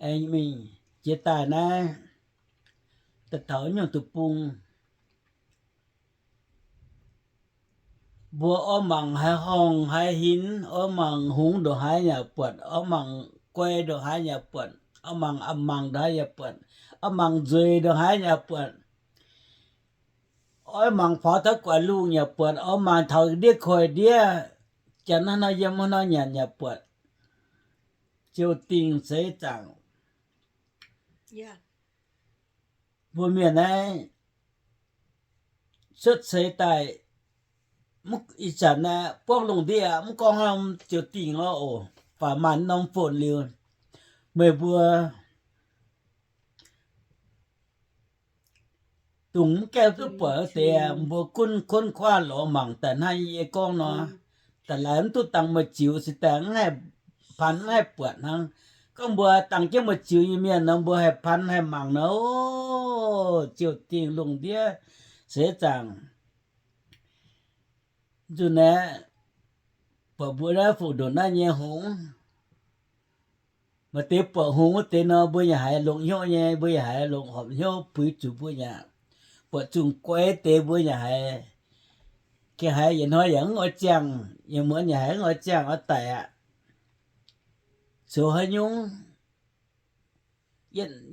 aengx mingh jiex daaih naaiv, daaih taux nyungc deic-bung, mbuo oix mangc haaix horngh haaix hinc, oix mangc hungx ndongc haaix yaac buatc, oix mangc guai ndongc haaix yaac buatc, oix mangc a'mangc ndongc haaix yaac buatc, oix mangc nzueic ndongc haaix yaac buatc, oix mangc faaux taux guaix lungh yaac buatc, oix mangc taux ndiev koiv ndiev, janx hnangv nor yiem hnangv nor nyanc yaac buatc. Ziouc dingc seix zaangc. Mbuo mienh naaiv cuotv seix daaih, ih zanc naaiv buangv lungh ndiev aqv, mv gorngv hnangv ziouc dingh lorqc oc. Baac maaih norm fonc liuz, meih mbuo dungx mv gaengh duqv buatc wuov deix, mbuo gunv kuonv kuaaiv lorz mangc daaih hnangv yie gorngv nor, daaih laaix mv duqv dangx meih ziux se daaih mv haih pan mv haih buatc hnangv. Gorngv mbuo dangx jienv meih ziux nyei mienh nor, mbuo haih pan haih mangc nor, ziouc dingh lungh ndiev seix zaangc. Nzunc naaiv buatc mbuo naaiv fungc ndongc naaiv nyei hungx, maaih deix buatc hungx wuov deix nor, mbuo yaac haiz longc hnyouv nyei, mbuo yaac haiz longc horpc hnyouv puix zuqc mbuo yaac buatc zungh guai deix mbuo yaac haiz, gengh haiz yietc hnoi yaac mv oix ziangh, yietc muonz yaac haiz mv oix ziangh oix daic aqv. Zoux haaix nyungc?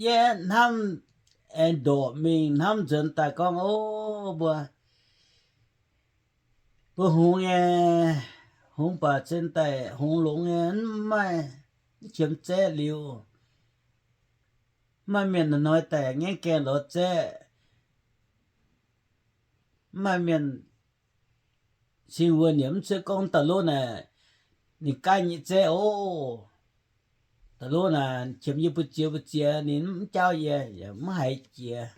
Yie hnamv aengx ndorqc mingh hnamv nzuonx daaih gorngv, o, mbuo, mbuo hungx nyei, hungx baac cin daaih hungx longx nyei, mv maaih, mv qiemx zaeqv liuz, mv maaih mienh hnoi-hnoi daaih ngaengv gaengh lorz zaeqv. Mv maaih mienh cing wuonh yaac mv cuotv gorngv da'lov naaic, ninh gaanv nyei zaeqv oc. Da'lov naaic qiemx yie mbuo ziex mbuo ziex, ninh mv jaauv yie, yaac mv haiz jiex.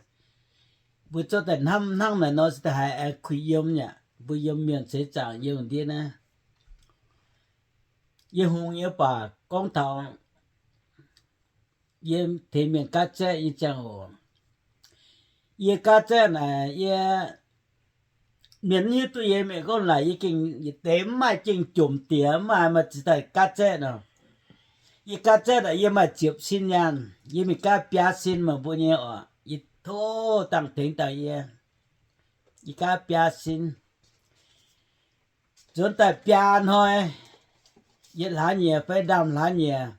Mbuo zorqv daaih hnamv hnangv naaic nor se daaih haiz aengx kuh yiem yaac mbuo yiem mienh seix zaangc yiem ndiev naaiv. Yie hungx nyei baac gorngv taux yie tengx mienh gaatv zaeqv nyei ziangh hoc, yie gaatv zaeqv naaic, yie, mienh mv hiuv duqv yie, mienh gorngv laaic yie gengh yietc deix mv maaih gengh jomc diex, mv maaih maaih ziex daaih gaatv zaeqv nor. Yie gaatv zaeqv naaic yie maaih ziepc sin nyaanh, yie mingh gaatv biaa sin meih mbuo nyei oc. Yie tov dangh tengx dangh yie, yie gaatv biaa sin. Nzuonx daaih biaa hnoi, yietc hlaax nyieqc fai ndaamv hlaax nyieqc,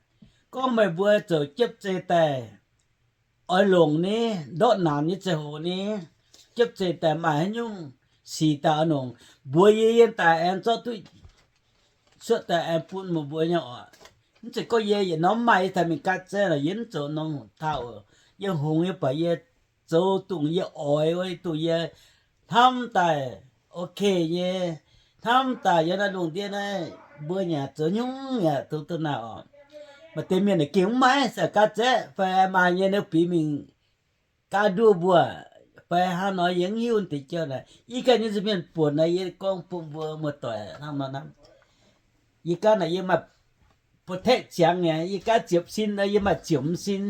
gorngv meih mbuo zoux jiepv zeih daaih oix longc ni, ndortv naanc nyei ziangh hoc ni, jiepv zeih daaih maaih haaix nyungc sic daaih oix longc, mbuox yie, yie daaih aengx zorqv duqv cuotv daaih aengx bun meih mbuo nyei oc. Mv zeiz gorngv yie yietc norm maaih yie daaih mingh gaatv zaeqv lorqc, yie mv zoux norm taux oc. Yie hungx nyei baac yie zoux dongh yie oix wuov, dongh yie hnamv daaih ok nyei, hnamv daaih yiem naaiv lungh ndiev naaiv mbuo yaac zoux nyungc yaac dongh dongh naaic oc. Maaih deix mienh naaic gengh mv maaih se gaatv zaeqv fai maaih nyei nor bieqc mingh gaatv nduov mbuo, fai hnangv nor yie mv hiuv deix jauv naaic. Yie ganh nyei nza'hmien buonc naaic yie gorngv bun mbuo muoz-doic hnangv nor hnamv. Yie gaatv naaic yie maaih protect ziangx nyei, yie gaatv ziepc sin nor yie maaih ziepc sin.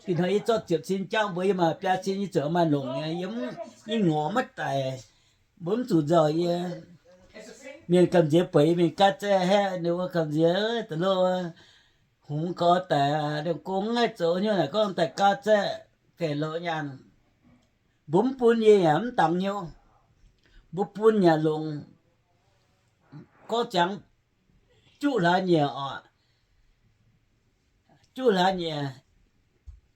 Dinh hnoi yie zorqv ziepc sin jauv mbuox yie maaih biaa sin yie ziouc maaih longc nyei, yie mv, yie ngorc maiv daic. Mbuo mv zuqc nzauh yie. Mienh gamh nziex buatc yie mingh gaatv zaeqv haeqv ninh mbuo gamh nziex, da'lov hungx gau daic, ninh gong mv haih zoux hnyouv naaic gorngv daaih gaatv zaeqv gengh lorz nyaanh. Mbuo mv bun yie yaac mv dangx hnyouv. Mbuo bun yaac longc. Gorngv ziangx juqv hlaax nyieqc oc. Juqv hlaax nyieqc,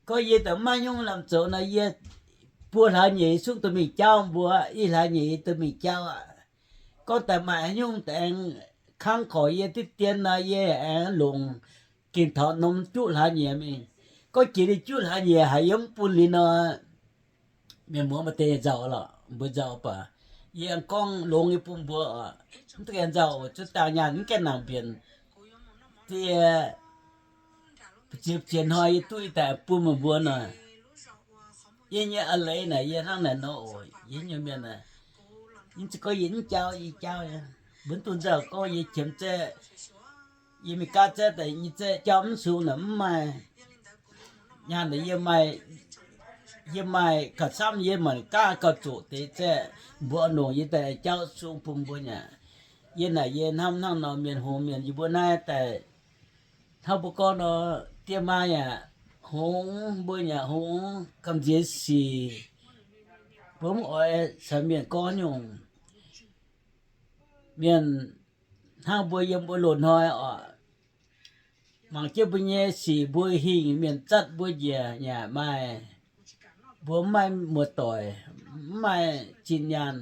gorngv yie daaih maiv haaix nyungc lamh zoux nor, yie buo hlaax nyieqc yie zungv duqv mingh jauv mbuo, i hlaax nyieqc yie duqv mingh jauv aqv. Gorngv daaih maaih haaix nyungc daaih aengx kangv korc yie diqv dien nor, yie aengx longc gengh taux norm juqv hlaax nyieqc mingh. Gorngv jiex ninh juqv hlaax nyieqc haiz yie mv bun liuz nor, mienh muoz maaih deix nzauh lorqc, mbuo nzauh baac yie aengx gorngv longx yie bun mbuo oc. Mv duqv gaengh nzauh oc, zuov dangh nyaanh mv gaengh nangc mbienc. Dieh, ziex, ziex hnoi yie duqv yie daaih bun meih mbuo nor. Yie nyei a'leiz naaic yie hnangv naaic nor oc, yie nyei mienh naaic, yie gorngv yie mv jauv, yie jauv nyei. Mbuo mv dungx nzauh gorngv yie qiemx zaeqv, yie mingh gaatv zaeqv daaih nyei zaeqv jauv mv sung naaic mv maaih. Nyaanh naaic yie maaih, yie maaih gauh camv, yie maaih gaav gauh zoqc deix zaeqv, mbuo longc yie daaih jauv sung bun mbuo nyei. Yie naaic yie hnamv hnangv nor, mienh hungx mienh yie mbuo naaiv daaih hnangv mbuo gorngv nor, diex maa yaac hngongx, mbuo yaac hngongx gamh nziex sic. Mbuo mv oix caux mienh gorngv nyungc. Mienh hnangv mbuo yiem mbuo loz-hnoi oc, mangc jienv mbuo nyei sic mbuo hingh, mienh zatv mbuo njiec yaac maaih. Mbuo mv maaih muoz-doic, mv maaih zinh nyaanh,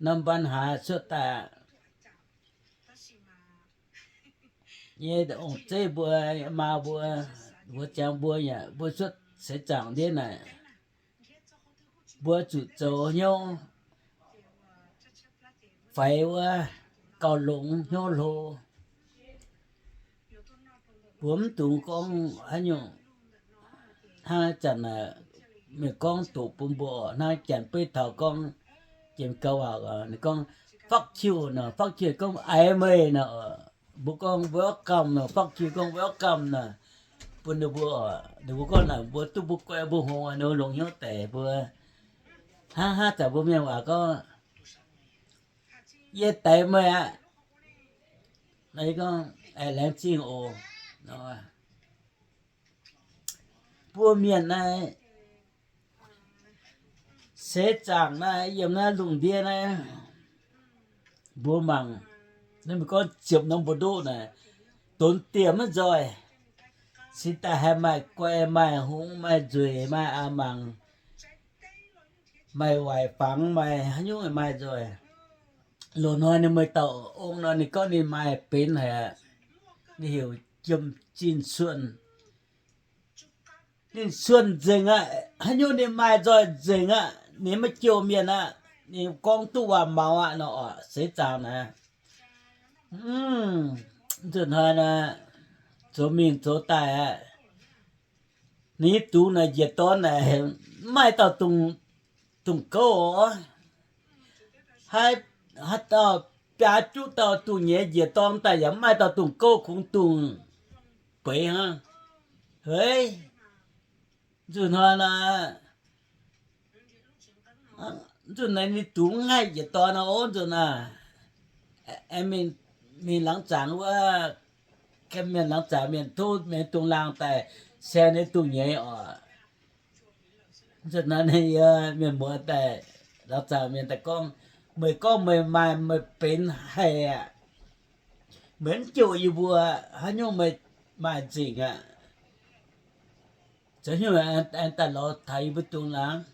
norm ปัญหา cuotv daaih aqv. Nyei ong-zeiv mbuo, maa mbuo, mbuo ziangx mbuo yaac mbuo cuotv seix zaangc ndiev naaic, mbuo zuqc zoux hnyouv faix wuov, gauh longx hnyouv hlo. Mbuo mv dungx gorngv haaix nyungc. Hnangv zanc naaic mienh gorngv doqc bun mbuo oc, hnangv janx-beiv taux gorngv, jiem gau waac ninh gorngv fuck you nor, fuck you gorngv aiz meih nor. Mbuo gorngv welcome nor, fuck you gorngv welcome nor. Bun ninh mbuo oc, ninh mbuo gorngv naaic mbuo duqv mbuo guai mbuo hngongx ninh longx hnyouv daic mbuo. Hnangv haaix zanc mbuo mienh waac gorngv, yie daix meih aqv. Naaiv gorngv, aengx laengz zingh oc. Mbuo mienh naaiv seix zaangc naaiv yiem naaiv lungh ndiev naaiv, mbuo mangc, naaiv mbuo gorngv ziepc norm mbu'ndoqv naaic, donx dieh maiv nzoih. Cingx daaih haih maaih guai, maaih hngongx, maaih nzueic, maaih a'mangc, maaih waaic fangx, maaih haaix nyungc maaih nzoih. Loz-hnoi ninh meih dauh ong nor, ninh gorngv ninh maaih benx haic, ninh heuc Jiem Zinh Suonh. Ninh suonh nzengc aqv. Haaix nyungc ninh maaih nzoih nzengc aqv. Ninh maiv jouh mienh aqv. Ninh gorngv duqv waac-maux aqv nor oc, seix zaangc naaic. Nzunc hnoi naaic, zoux mingh zoux daaih aqv. Ninh nyei dungz naaic njiec dorn naaic, mv maaih dauh dungz gouv oc. Haaix, haaix dauh biaa juqv dauh dungz nyei njiec dorn daaih yaac mv maaih dauh dungz gouv, kungx dungz beix hnangv. Heix, nzunc hnoi naaic, nzunc naaic ninh dungz mv haih njiec dorn aqv. Ov, nzunc naaic, mingh, mingh laangz zaangc wuov, mienh laangz zaangc mienh tov mienh dungz laangh daaih saeng ninh dungz nyei oc. Nzunc naaiv ninh yie mienh muoz daaih, laangz zaangc mienh daaih gorngv, meih gorngv meih maaih meih benx haic aqv. Meih mv jouh yie mbuo, haaix nyungc meih maaih nzengc aqv. Zoux hnyouv aengx daaih lorz taux yie mbuo dungz laangz.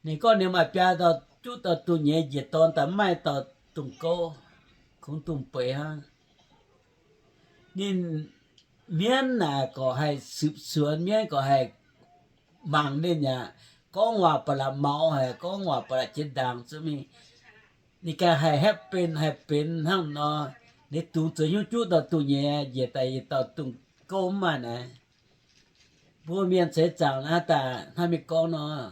Ninh gorngv ninh maaih biaa dauh juqv dauh dungz nyei njiec dorn daaih mv maaih dauh dungz gouv, kungx dungz beix hnangv. Ninh hmien naaic gorqv haih sipv suonx, hmien gorqv haih mangc ninh aqv. Gorngv waac ba'laqc maux haic, gorngv waac ba'laqc jiex ndaangc zungv mingh. Ninh ganh haih haeqv benx haih benx hnangv nor. Ninh dungz zoux hnyouv juqv dauh dungz nyei, njiec daaih yietc dauh dungz gouv mv maaih naaic. Mbuo mienh seix zaangc naaiv daaih hnangv mingh gorngv nor,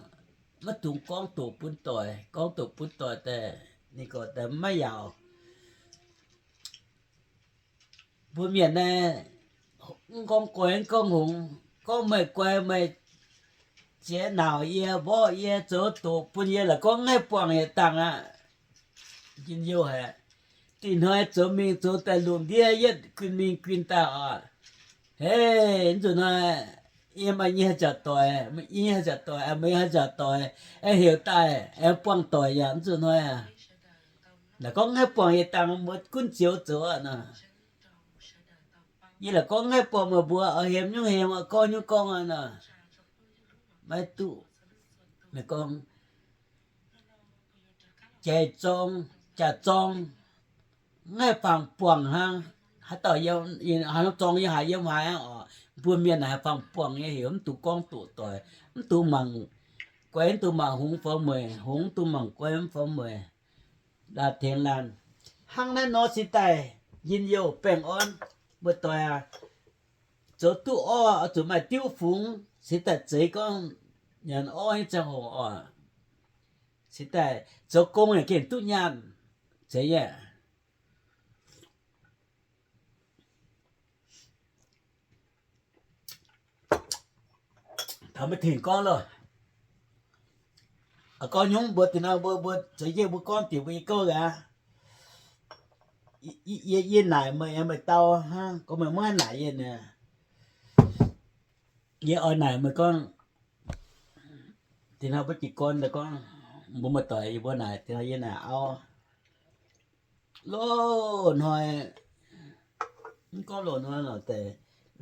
maiv dungx gorngv doqc bun doic. Gorngv doqc bun doic daaih, ninh gorqv daaih maiv yaauc. Mbuo mienh naaiv, mv gorngv guai mv gorngv hngongx, gorngv meih guai meih ziex nauc yie, mborqv yie, zoux doqc bun yie la'gorngv mv haih buangh yietc dangh aqv. Njien-youh haic. Dih hnoi zoux mingh zoux daaih lungh ndiev yietv guin mingh guin daaih oc. Hei, mv zuqc hnoi, yie maaih nyei haaix nziaauc doic, yie nyei haaix nziaauc doic, meih nyei haaix nziaauc doic, aengx heuc daaih, aengx buangh doic yaac mv zuqc hnoi aqv. La'gorngv mv haih buangh yietc dangh, mbuo gunv zioux zoux aqv nor. Yie la'gorngv mv haih buangh meih mbuo, oix hemx nyungc hemx, oix gorngv nyungc gorngv aqv nor. Maiv duqv. Meih gorngv, jaiv zorng, jaax zorng, mv haih fangx buangh hnangv. Haaix dauh yiem, haaix norm zorng yiem haaix yiem haaix aqv oc. Mbuo mienh naaic haih fangx buangh nyei heuc mv dungx gorngv doqc doic, mv dungx mangc guai, mv dungx mangc hngongx fov mueic, hngongx mv dungx mangc guai mv fov mueic. Laanh tengx laanh. Hnangv naaiv nor cingx daaih njien-youh baengh orn. Mbuo doic aac, zoux duqv orv oix zuqc maaih diuv fungx, cingx daaih zeiz gorngv nyanc orv nyei ziangh hoc oc. Cingx daaih zoux gong yaac gengh duqv nyaanh. Zeiz nyei. Taux maiv tengx gorngv loh. Gorngv nyungc mbuo deix nor, mbuo, mbuo zoux yieh mbuo gorngv diex mbuo nyei gouv gaax. Yie, yie naaic meih, meih dau hnangv, gorngv meih maiv naaic yie naaic. Yie oix naaic meih gorngv, dinh hnoi mbuo jiez gorn daaih gorngv, mbuo muoz-doic, yie mbuo naaic dinh hnoi yie naaic auv, loz hnoi, mv gorngv loz hnoi lorqc deix,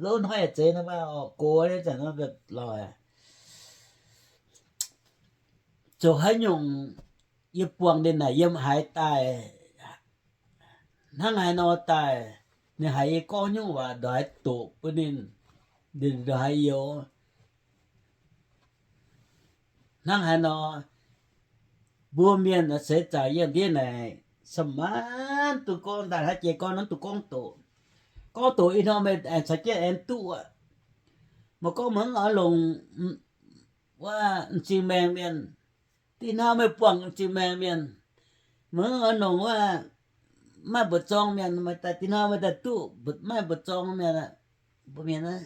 loz hnoi yaac zeiz nor, maiv oix gox nyei zanc nor, loz, zoux haaix nyungc, yie buangh ninh naaic yiem haaix daaih, hnangv haaix nor daaih, ninh haiz yie gorngv nyungc waac ndongc haaix doqc bun ninh, ninh ndongc haaix youx. Hnangv haaix nor, mbuo mienh seix zaangc yiem ndiev naaic, sa'maanc dungx gorngv, daaih hnangv jiex gorn nor duqv gorngv doqc. Gorngv doqc ih hnoi meih aengx caux jienv aengx duqv aqv. Meih gorngv meih mv oix longc wuov m'zing maengh mienh, dinh hnoi meih buangh m'zing maengh mienh, meih mv oix longc wuov maaih mbu'zorng mienh, meih daaih dinh hnoi meih daaih duqv maaih mbu'zorng mienh aqv. Mbuo mienh naaiv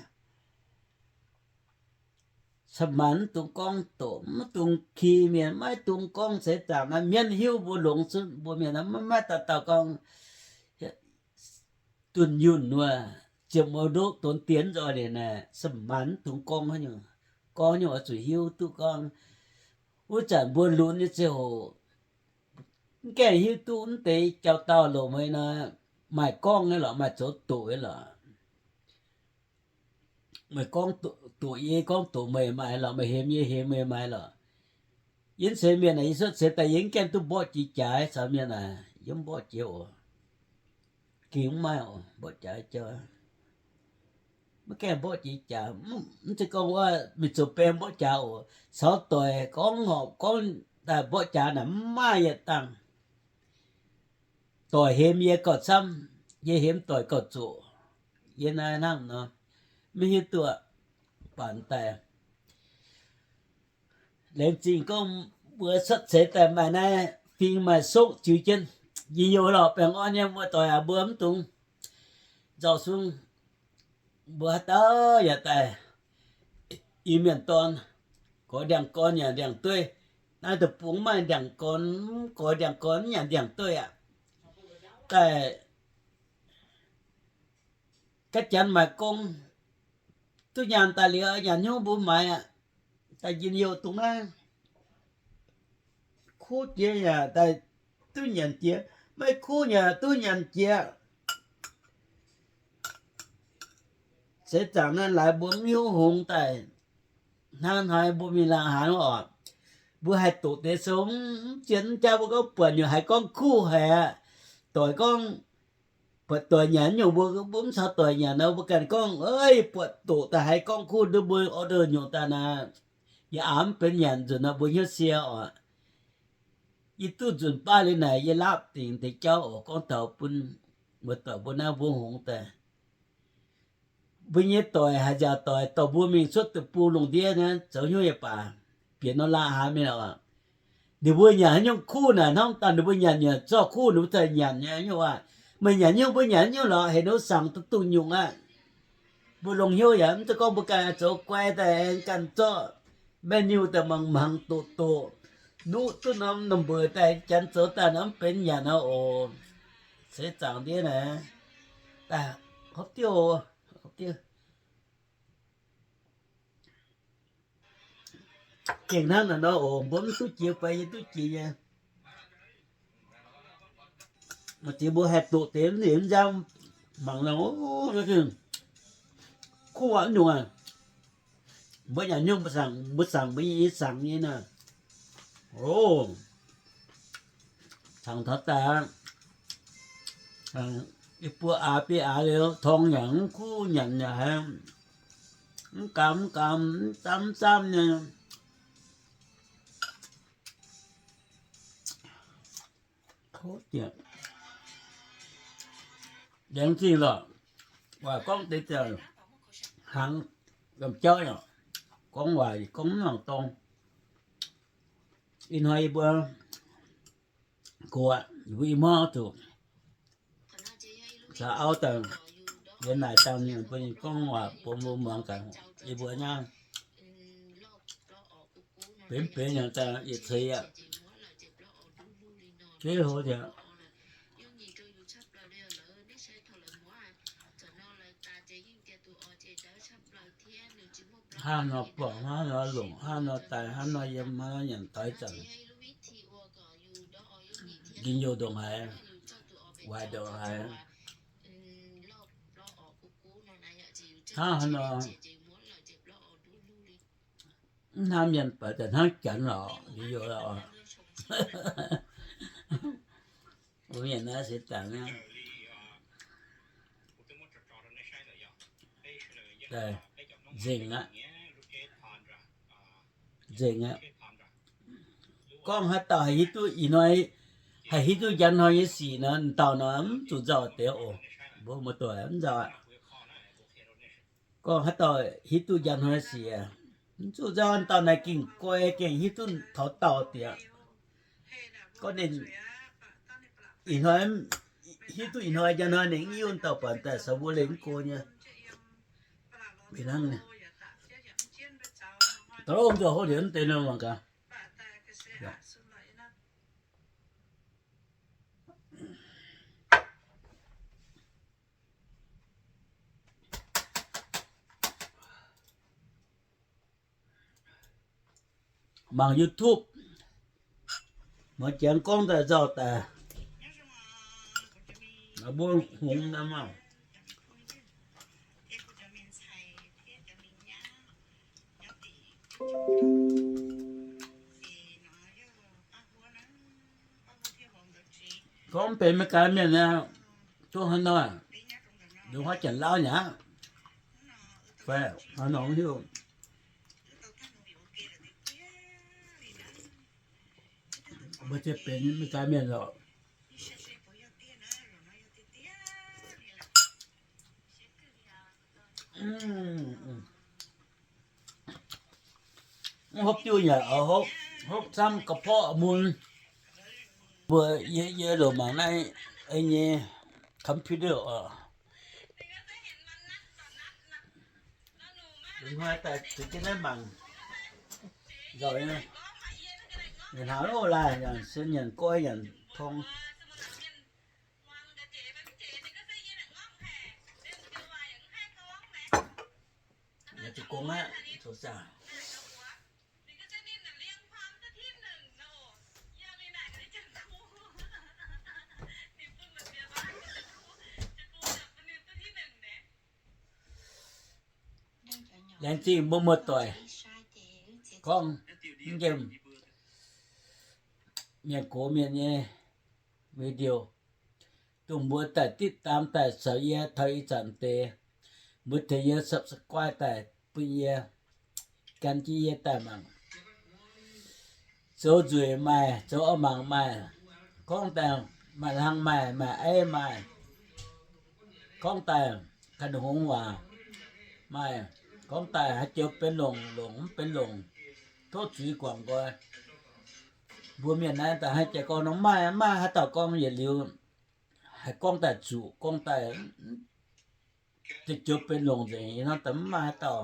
sa'maanc mv dungx gorngv doqc, mv dungx ki mienh, maiv dungx gorngv seix zaangc naaiv, mienv hiuv mbuo longx cunv, mbuo mienh naaiv maiv maaih dauh dauh gorngv dunh yunh wuov, ziepc mouz ndoqv donx dien nzoih liuz naaic, sa'maanc mv dungx gorngv haaix nyungc. Gorngv nyungc oix zuqc hiuv duqv gorngv. Wuov zanc mbuo lunx nyei ziangh hoc, mv gaengh hiuv duqv mv deix jauv-dauh longc meih nor, maaih gorngv nyei lorqc, maaih zoux doqc nyei lorqc. Meih gorngv doqc yie, gorngv doqc meih maaih lorqc, meih hemx yie, hemx meih maaih lorqc. Yie mv ceix mienh aac, yie cuotv seix daaih yie mv gaengh duqv mborqv jiex jaax caux mienh aac, yie mv mborqv jiex oc. Gengh mv maaih oc, mborqv jaax jauv. Maiv gaengh mborqv jiex jaax, mv zeiz gorngv wuov mingh zoux baeng mborqv jaax oc. Caux doic gorngv horpc gorngv daaih mborqv jaax naaic mv maaih yietc dangh. Doic hemx yie gauh camv, yie hemx doic gauh zoqc. Yie naaiv hnangv nor, maiv hiuv duqv baac daaih. Laengz zingh gorngv mbuo cuotv seix daaih maaih naaiv fing maaih soqv ziux jienv, njien-youh lorqc, baengh orn nyei muoz-doic aac, mbuo mv dungx nzauh sung. Mbuo haaix dauh yaac daaih Iu-Mienh dorn, goix ndiangx-gorn yaac ndiangx-dueiv. Naaiv deic-bung maaih ndiangx-gorn, mv goix ndiangx-gorn mv nyanc ndiangx-dueiv aqv. Daaih ga'janx maaic gong duqv nyaanh daaih liuz, nyanc hnyouv mbuo maaiz aqv. Daaih njien-youh dongh naaiv kuv jiex yaac daaih duqv nyanc jiex, maiv kuv yaac duqv nyanc jiex. Seix zaangc naaiv laaix mbuo mv hiuv hngongx daaih, hnangv haaix mbuo mingh laangh haaix oc, mbuo haih doqc deix sou, mv zien mv jaav mbuo gorngv buatc nyungc haiz gorngv kuv haic aqv. Doic gorngv, buatc doic nyanc nyungc mbuo, mbuo mv caux doic nyanc nor, mbuo ganh gorngv, eix, buatc doqc daaih haiz gorngv kuv, nduov mbuo order nyungc daaih naaic, yie aav mv benx nyanc nzunc nor mbuo hnyouv sie oc. Yie duqv nzunc baav liuz naaic, yie laapv dingc deix jauv oc, gorngv taux bun muoz-doic mbuo naaiv mbuo hngongx daaih. Mbuo nyei doic haaix nziaauc doic dorh mbuo mingh cuotv deic-bung lungh ndiev naaiv zoux hnyouv yaac baac, bieqc nor laangh haaix mingh oc. Ninh mbuo nyanc haaix nyungc kuv naaic, hnamv daaih ninh mbuo nyanc nyanc zorqv kuv ninh mbuo daaih nyanc nyei nyungc aac. Meih nyanc nyungc mbuo nyanc nyungc lorqc, heuc ninh mbuo saangc duqv duqv nyungc aqv. Mbuo longc hnyouv yaac mv zeiz gorngv mbuo ganh zoux guai daaih aengx ganh zorqv menu daaih mangc mangc doqc doqc, nuqv duqv norm norm mbuox daaih janx zoux daaih nor mv benx nyanc nor oc. Seix zaangc ndiev naaic, daaih hopv diuv, hopv diuv. Gengh hnangv naaic nor oc, mbuo mv duqv jiex fai yie duqv jiex nyei. Maaih deix mbuo haih doqc deix mv nziex mv nzangv, mangc nor, kuv aqv nyungc aac. Mbuo nyanc nyungc mbuo saangc, mbuo saangc mbuo nyei saangc nyei naaic. Oc, saangc taux daaih aqv, yie buo aax biei aax liuz, torng yaac mv kuv, nyanc yaac haiz mv gaam mv gaam, mv zaamv mv zaamv nyei. Laengz zingh lorqc, waac gorngv deix ziangh hnaangx gamh jauv nyei, gorngv waac gorngv mv nangc dorng. Ih hnoi yie mbuo gox aqv, yie mbuo i hmuangv zuqc caux auv daaih, yie naaic dangh ninh mbuo gorngv waac bun mbuo muangx gaax, yie mbuo nyei benx benx nyei daaih yietc ceix aqv. Jeiv hlo ziangx. Hnangv nor buangh, hnangv nor longc, hnangv nor daaih, hnangv nor yiem, hnangv nor nyanc doix zanc. Njien-youh ndongc haaix, waaic ndongc haaix. Hnangv haaix nor, mv hnangv mienh baac daaih hnangv janx lorqc, njien-youh lorqc. Mbuo mienh naaiv se dangx aqv. Nzengc aqv. Nzengc aqv. Gorngv haaix dauh haih hiuv duqv ih hnoi, haih hiuv duqv njang hnoi nyei sic nor, dauh nor mv zuqc nzauh deix oc. Mbuo muoz-doic mv nzauh aqv. Gorngv haaix dauh hiuv duqv njang hnoi sic, mv zuqc nzauh, dauh naaic gengh guai, gengh hiuv duqv taux dauh diex. Gorngv ninh ih hnoi, hiuv duqv ih hnoi njang hnoi ninh mv hiuv, dauh buatc daaih sou mbuo leih mv go nyei. Hnangv naaiv, da'lov nzoih hopv liuz mv deix nor mangc gaax. Mangc YouTube, muonz janx gorngv daaih nzauh daaih, mbuo hngongx nor maah. Gorngv benx Meigaa mienh aqv, duqv hnangv nor, longc haaix janx lauv nyei aqv. Fai hnangv nor hiuv, mbuo ziex benx Meigaa mienh lorqc. Mv hopv diuv yaac hopv, hopv camv ga'porqv mun. Mbuo yie, yie loc mangc naaiv nyei computer oc. Hnoi daaih zuqc jienv naaiv mangc nzauh nyei. Hnangv loh laaih, se nyanc goiv nyanc torng. Zuqc gong aqv, zoux saah. Laengz zingh mbuo muoz-doic gorngv nqemh mienh gox mienh nyei video, dongh mbuo daaih ติดตาม daaih caux yie taux ih zanc deix, mbuo tengx yie subscribe daaih bun yie, gan jienv yie daaih mangc. Zoux nzueic maaih, zoux oix mangc maaih, gorngv daaih maaih hlang maaih, maaih aiv maaih, gorngv daaih ganh hngongx waac maaih, gorngv daaih haaix joux benx longc, longc mv benx longc, tov zuiz guangc nqoi. Mbuo mienh naaiv daaih haaix jaax gorngv nor maaih, maaih haaix dauh gorngv yietc liuz, haaix gorngv daaih zuqc, gorngv daaih ziex joux benx longc nzengc, ih hnoi daaih mv maaih haaix dauh,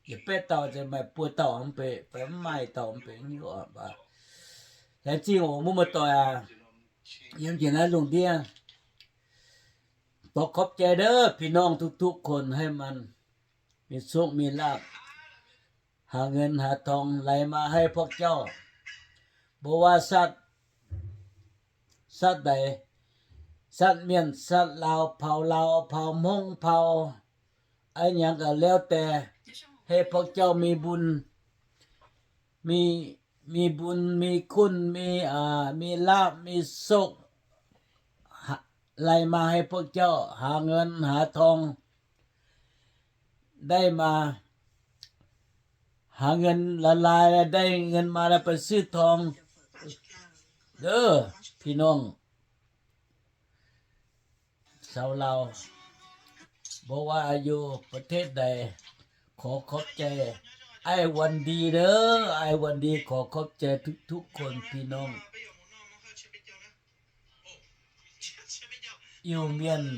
yietc baeqv dauh nzengc maaih buo dauh mv benx, fai mv maaih dauh mv benx hiuv oc. Laengz zingh oc mbuo muoz-doic aac, yiem njiec naaiv lungh ndiev. Dorh ขอบใจ ndov พี่น้อง duqv duqv konx haih maaih mingh congv mingh laapv, haaix nqenx haaix torngx laaix maa haih porqv jauv. Mbuo waac satv, satv daic, satv mienh, satv Laauv, paux Laauv, paux Hmongv, paux aiv nyangx ga'lauh deix, haih porqv jauv mingh mbun, mingh mbun, mingh kunh, mingh, mingh laapv, mingh sokv, laaix maa haih porqv jauv, haaix nqenx haaix torngx daaih maa, haaix nqenx laaix laaix daaih nqenx maa laaix ไปซื้อทอง ndov พี่น้อง Saux Laauv, mbuo waac อยู่ประเทศใด ขอขอบใจ ไอ้วันดี ndov, ไอ้วันดี ขอขอบใจทุกๆคน พี่น้อง Iu-Mienh,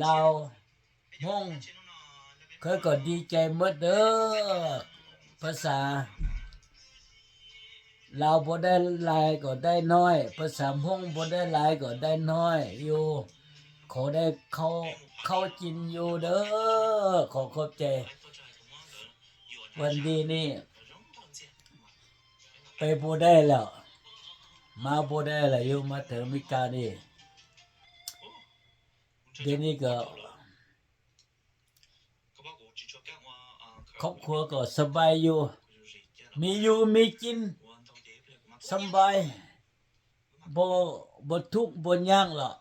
Laauv, Hmongv, koi gorqv ดีใจ muotv ndov. ภาษา Laauv mbuo daaih laaix gorqv daaih hnoi, ภาษา Hmongv mbuo daaih laaix gorqv daaih hnoi, you, kov daaih kouv jin you ndov, ขอขอบใจ. วันดีนี่ ไปโบได้แล้ว มาโบได้แล้ว อยู่มาถึงอเมริกานี่ เดี๋ยวนี้ก็ ครอบครัวก็สบายอยู่ มีอยู่มีกิน สบาย บ่ บ่ทุกข์บ่ยากหรอก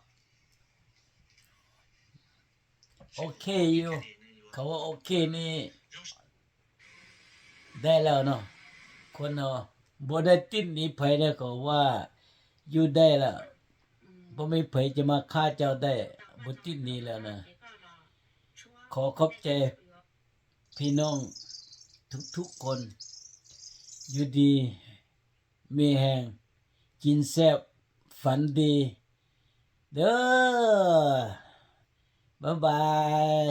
โอเคอยู่ คำว่าโอเคนี่ ได้แล้วเนาะ คนเฮา บ่ได้ติดหนีใผนะ ก็ว่าอยู่ได้แล้ว บ่มีใผจะมาฆ่าเจ้าได้ บ่ติดหนีแล้วนะ ขอขอบใจพี่น้องทุกๆคน อยู่ดีมีแฮง กินแซ่บ ฝันดี เด้อ บ๊ายบาย